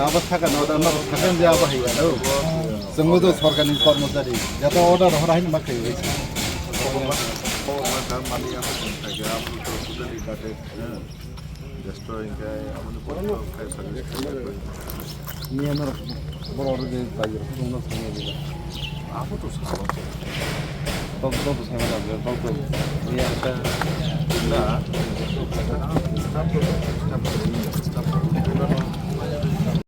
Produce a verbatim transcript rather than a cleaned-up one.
Abo saka no da no saka je abo hai ya no. Sengbo do sorkani kormosari. Jato order hora hin ma khai. Destroy hingke aboni borok no khai service khai. Niya no borok rok je pai rok no sangya je. Abo to salo. Tok tok sai ma da tok tok. Niya ta. Na.